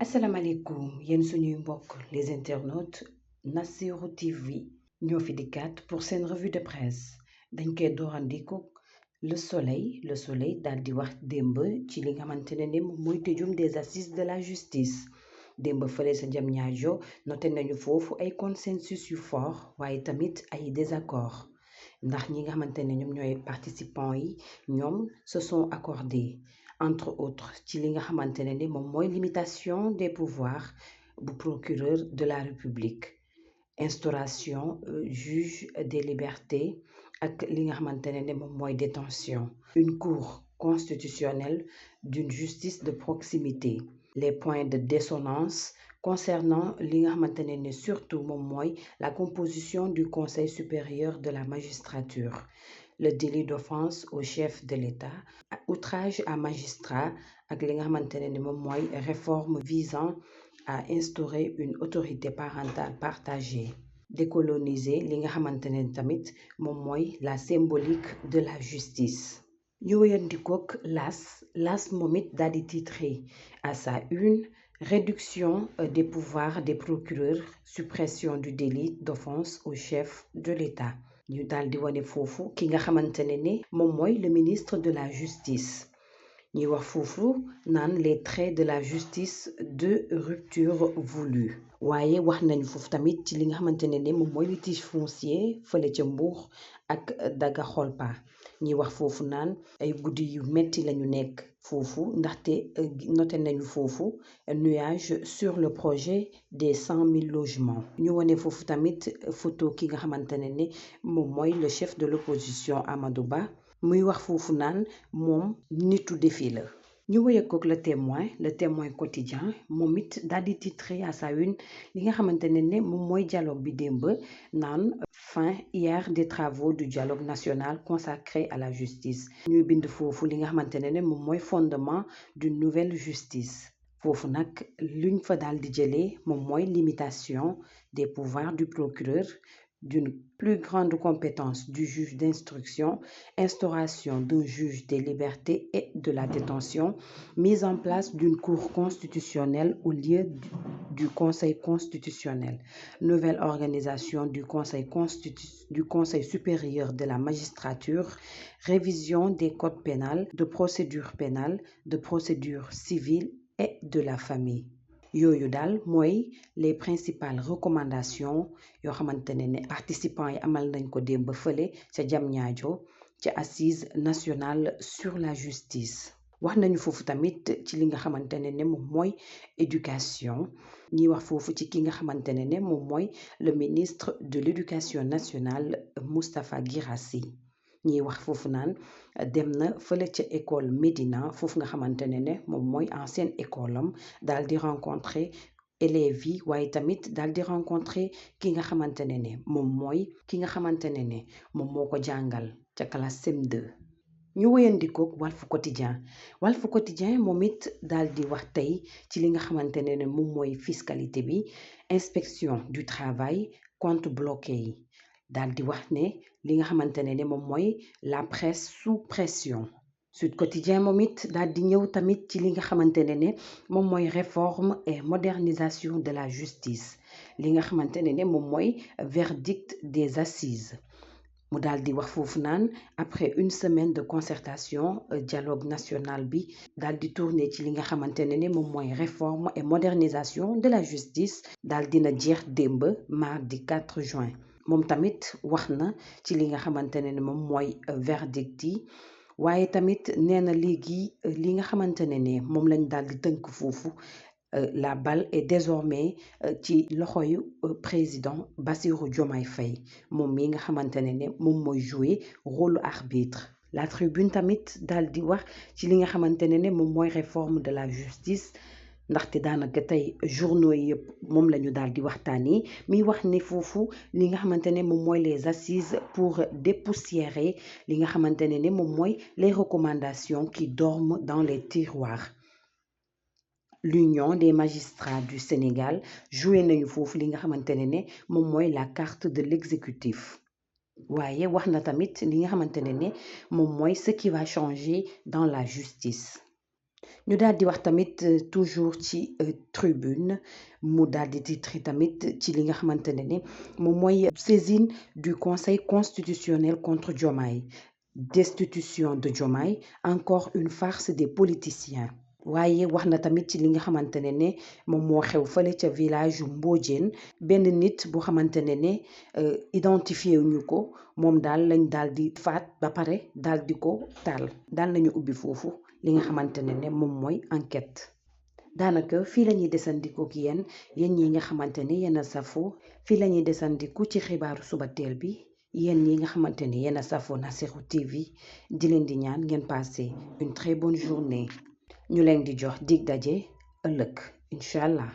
asalaamaaleykum yéen suñuy mbokk les internautes Nassirou TV ñoo fi dikkaat pour seen revue de presse dañ koy doorandiko le soleil daal di wax démb ci li nga xamante ne moom mooy tëjum des assises de la justice démb fële sa Diamniadio noté nañu foofu ay consensus yu fort waaye tamit ay désaccord ndax ñi nga xamante ne ñoom ñooy participants yi ñoom se sont accordés entre autres ci li nga xamante ne moom mooy limitation des pouvoirs bu procureur de la République instauration juge des libertés ak li nga xamante ne moom mooy détention une cour constitutionnelle d'une justice de proximité les points de dissonance concernant li nga xamante ne surtout moom mooy la composition du Conseil supérieur de la magistrature le délit d'offense au chef de l'État outrage à magistrat ak li nga xamante ne moom mooy réforme visant à instaurer une autorité parentale partagée décoloniser li nga xamante ne tamit moom mooy la symbolique de la justice ñu wéyandikook las moom it daal di titré à sa une réduction des pouvoirs des procureurs suppression du délit d'offense au chef de l'État ñu daal di wane foofu ki nga xamante ne moom mooy le ministre de la justice ñuy wax foofu naan les traits de la justice de rupture voulue waaye wax nañu foofu tamit ci li nga xamante ne moom mooy litige foncier fële ca Mbour ak Daga Kholpa ñuy wax foofu naan ay guddi yu metti lañu nekk foofu ndaxte noté nañu foofu nuage sur le projet des 100 000 logements ñu wone foofu tamit photo ki nga xamante ne moom mooy le chef de l'opposition Amadou Ba muy wax foofu naan moom nitu défi la ñu wéyakook le témoin quotidien moom it daal di titré à sa une li nga xamante ne moom mooy dialogue bi démb naan fin hier des travaux du dialogue national consacré à la justice ñuy bind foofu li nga xamante ne moom mooy fondement d'une nouvelle justice foofu nag luñ fa daal di jëlee moom mooy limitation des pouvoirs du procureur d'une plus grande compétence du juge d'instruction, instauration d'un juge des libertés et de la détention, mise en place d'une cour constitutionnelle au lieu du Conseil constitutionnel, nouvelle organisation du Conseil supérieur de la magistrature, révision des codes pénals, de procédure pénale, de procédure civile et de la famille. yooyu daal mooy les principales recommandations yoo xamante ne participants yi amal nañ ko démb fële ca Diamniadio ca assise nationale sur la justice wax nañu foofu tamit ci li nga xamante ne moom mooy éducation ñiy wax foofu ci ki nga xamante ne moom mooy le ministre de l'éducation nationale Moustapha Guirassy ñiy wax foofu naan dem na fële ca école Médina foofu nga xamante ne moom mooy ancienne école am daal di rencontrer élèves yi waaye tamit daal di rencontrer ki nga xamante ne moom moo ko jàngal ca classe CM2 ñu wéyandikook Walf Quotidien moom it daal di wax tey ci li nga xamante ne moom mooy fiscalité bi inspection du travail compte bloqué yi daal di wax ne li nga xamante ne moom mooy la presse sous pression Sud Quotidien moom it daal di ñëw tamit ci li nga xamante ne moom mooy réforme et modernisation de la justice li nga xamante ne moom mooy verdict des assises mu daal di wax foofu naan après une semaine de concertation dialogue national bi daal di tourné ci li nga xamante ne moom mooy réforme et modernisation de la justice daal dina jeex démb mardi 4 juin moom tamit wax na ci li nga xamante ne moom mooy verdict yi waaye tamit nee na léegi li nga xamante ne moom lañ daal di tënk foofu la balle est désormais ci loxoy président Bassirou Diomaye Faye moom mi nga xamante ne moom mooy jouer rôle arbitre la tribune tamit daal di wax ci li nga xamante ne moom mooy réforme de la justice ndaxte daanaka tey journaux yi yëpp moom la ñu daal di waxtaanee mi wax ne foofu li nga xamante ne moom mooy les assises pour dépoussiérer li nga xamante ne moom mooy les recommandations qui dorment dans les tiroirs l'union des magistrats du Sénégal joué nañu foofu li nga xamante ne moom mooy la carte de l'exécutif waaye wax na tamit li nga xamante ne moom mooy ce qui va changer dans la justice ñu daal di wax tamit toujours ci tribune mu daal di titre tamit ci li nga xamante ne moom mooy saisine du conseil constitutionnel contre Diomaye, destitution de Diomaye, encore une farce des politiciens. waaye wax na tamit ci li nga xamante ne moom moo xew fële ca village Mbodiène benn nit bu xamante ne identifié wuñu ko moom daal lañ daal di faat ba pare daal di ko taal daal nañu ubbi foofu li nga xamante ne moom mooy enquête. daanaka fii la ñuy desandiku ak yéen ñi nga xamante ne yéen a safoo fii la ñuy desandiku ci xibaaru suba teel bi yéen ñi nga xamante ne yéen a safoo Nassirou TV di leen di ñaan ngeen passer une très bonne journée ñu leen di jox dig daje ëllëg incha allah.